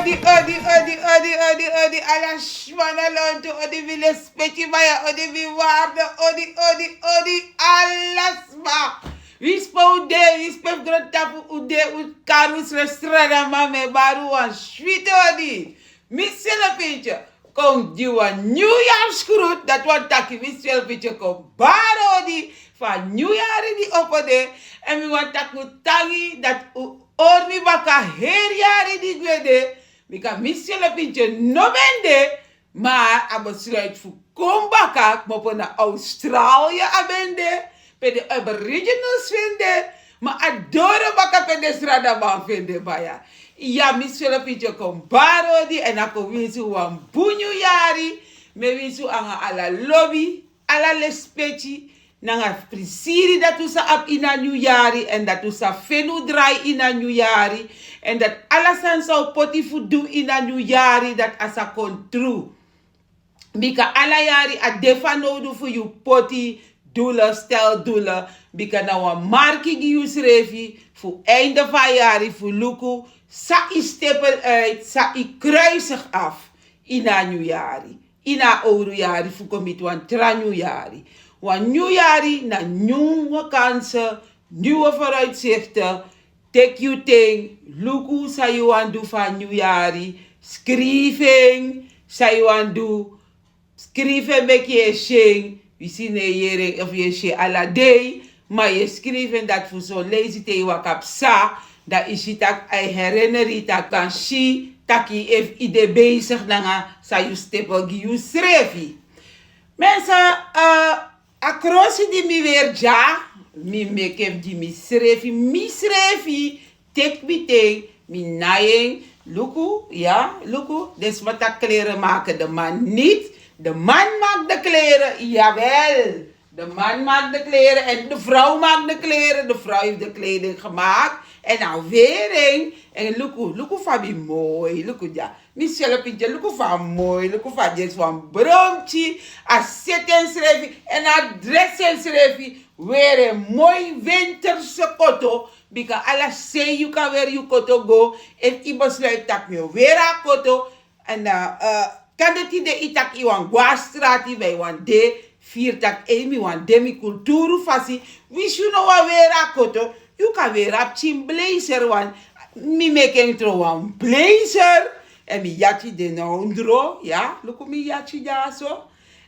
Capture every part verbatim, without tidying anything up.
Odi, odi, odi, odi, odi, odi, ala sma na lontu, odi, mi lespeki, maya, odi, mi waarde, odi, odi, odi, ala sma. Wi sma un de, wi sma fu grontapu un de, un karu sre strada, ma mi e bari un wan switi odi. Mi Selepintje, kon gi wan nyunyarsgroet, dati wani taki mi Selepintje kon bari odi fu a nyuyari di opo de, èn mi wani taki un tangi dati un hori mi baka heri yari di gwe de, bika mi Selepintje no ben de, ma a besluit fu kon baka, kmopo na Australië a ben de, pe den Aboriginals fende, ma a doro baka pe den sradaman fende baya. Ya, mi Selepintje kon bari odi èn a kon winsi un wan bun nyuyari. Mi e winsi un nanga ala lobi, ala lespeki, nanga prisiri dati un sa abi ini a nyuyari, èn dati un sa feni un drai ini a nyuyari, èn dati ala sani san un poti fu du ini a nyuyari, dati a sa kon tru. Bika ala yari a de fanowdu fu yu poti dule, stel dule, bika na wan marki gi yusrefi fu einde fu a yari fu luku san yu stepel uit, san yu kruisig af ini a nyuyari, ini a owru yari fu kon miti wan tra nyuyari. Wan nyuyari na nyun kansen, nyun vooruitzichten. Teki yu ten, luku san yu wani du fu a nyuyari, skrifi en san yu wani du, skrifi en meki yu e si en, wi si no e yere en efu yu e si en ala dei, ma yu e skrifi en dati fu son leisi te yu waka psa, dan yu si tak' a e herinneri yu tak' kan si tak' yu efu yu de besigi nanga san yu stepel gi yusrefi. Mensen, eh, a krosi di mi weri dya, mi meki en gi misrefi, misrefi teki mi ten, mi nai en. Luku, ya, luku, den sma taki kleren maken de man niet. De man maakt de kleren, jawel. De man maakt de kleren en de vrouw maakt de kleren. De vrouw heeft de kleding gemaakt en a weri en. En luku, luku fa mi moi, luku dya. Mi Selepintje, luku fa a moi, luku fa a de wan bromki, a seti ensrefi, èn a dresi ensrefi, weri en moi winterse koto, bika ala sei yu kan weri yu koto go, efu yu besluit tak' mi o weri a koto, èn, eh, eh, kande tide yu tak' yu wani go na strati, ma yu wani de firi tak' ei, mi wani de mi kulturu fasi, winsi yu no wani weri a koto, yu kan weri a pikin blazer wan, mi meki en tron wan blazer, èn mi yati de na ondro, ya, luku mi yati dyaso.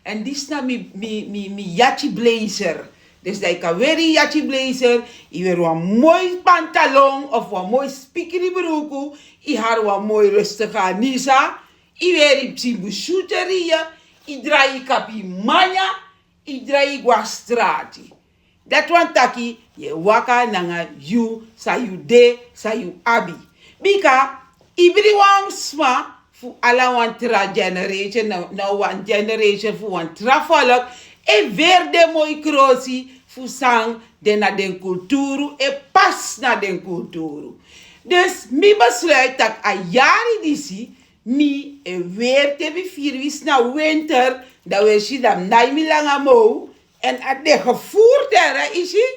Èn disi na mi, mi, mi, mi yati blazer. Dus dan yu kan weri yu yati blazer, yu weri wan moi pantalon of wan moi spikri bruku, yu hari wan moi rustige anisa, yu weri yu pikin busuteriye, yu drai yu kapu yu manya, yu drai yu go na strati. Dati wani taki yu e waka nanga yu, san yu de, san yu abi. Bika ibriwan sma fu ala wan tra generation, na, na wan generation fu wan tra folk, e weri den moi krosi fu san de na den kulturu, e pasi na den kulturu. Dus mi besluit tak' a yari disi, mi e weri te mi firi, winsi na winter, dan wi e si dan mi nai mi langa mow, èn a de gefuru tere, yu si.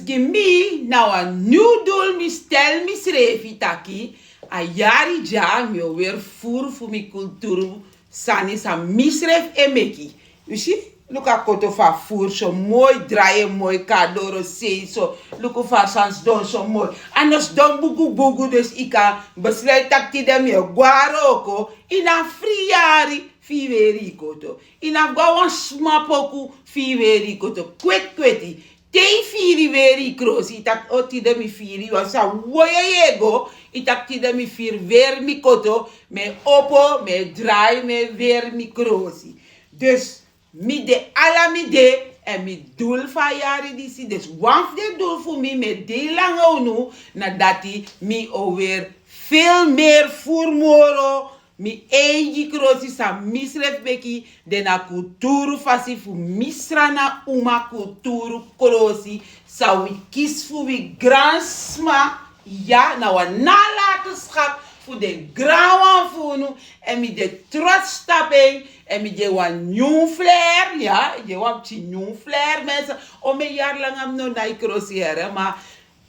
Gi mi na wan nyun dul, mi stel misrefi taki a yari dya mi o weri furu fu mi kulturu sani san misrefi e meki. Yu si, luku a koto fu a furu so moi, drai en moi kon na doro sei so, luku fa a sani sidon so moi. A no sidon bugubugu, dus yu kan besluit tak' tide mi e go na wroko, yu na fri yari fu yu weri yu koto. Yu no abi go na wan sma poku fu yu weri yu koto kweti kweti. Te yu firi weri yu krosi, yu taki o, tide mi firi, yu wani sa woyo yu e go, yu taki tide mi firi weri mi koto, mi e opo, mi e drai, mi e weri mi krosi. Dus mi de ala mi de, èn mi dul fu a yari disi, dus wan fu den dul fu mi, mi e de langa unu, na dati mi o weri veel meer furu moro mi eigi krosi san misrefi meki, de na kulturu fasi fu mi srana uma kulturu krosi san wi kisi fu wi gransma. Ya, na wan nalatenschap fu den granwan fu unu, èn mi de trots tapu en, èn mi de wan nyun flair, ya, mi de wan pikin nyun flair, mensen. O, mi e yari langa mi no nai krosi here, ma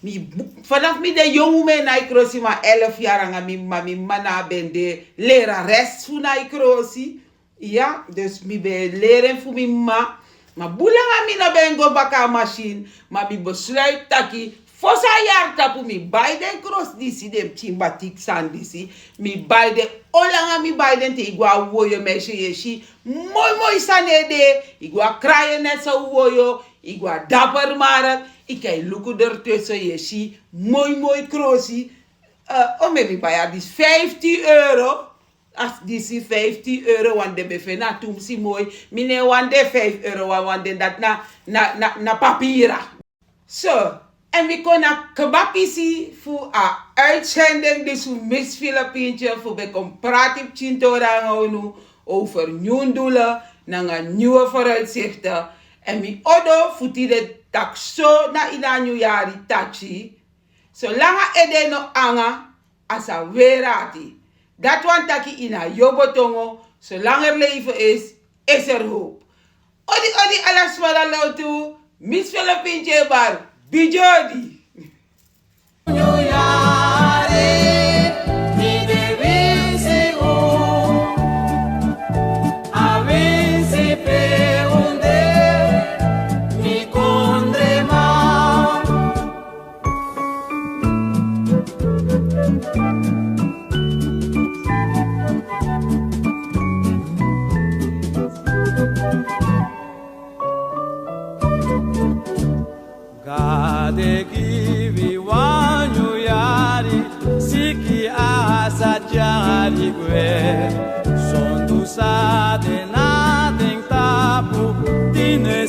Mi, fanafu mi de yongu, mi e nai krosi, ma elf yari nanga mi m'ma. Mi m'ma na ben de lerares fu nai krosi. Ya, dus mi ben e leri en fu mi m'ma. Ma bun langa mi no ben go baka a masin, ma mi besluiti taki fosi a yari tapu mi bai den krosi disi, den pikin batik sani disi. Mi bai den, olanga mi bai den, te i go a woyo mesi, yu e si moi moi sani e de. I go a Kraaienest woyo, i go a Dappermarkt, i kan e luku dertussen, yu e si moi moi krosi. Eh, omeni mi bai a disi fifty euro. A disi fifty euro, want den ben feni a tumsi moi. Mi no e wani den five euro wan, want den dati na, na, na, na papira. So, èn mi kon na kba pisi fu a uitzending disi fu Miss Philippine fu ben kon prati pikin tori nanga unu over nyun doelen nanga nyun vooruitzichten. Èn mi odo fu tide taki so na ini a nyun yari taki, solanga ede no nanga, a sa weri ati. Dati wani taki ini a yobotongo, zolang er leven is, is er hoop. Odi, odi, ala sma na lawtu, Miss Philippine Bar, bigi odi. Gado e gi wi wan nyun yari, siki a sa tyari gwe. Sondu san de na den tapu, tin no e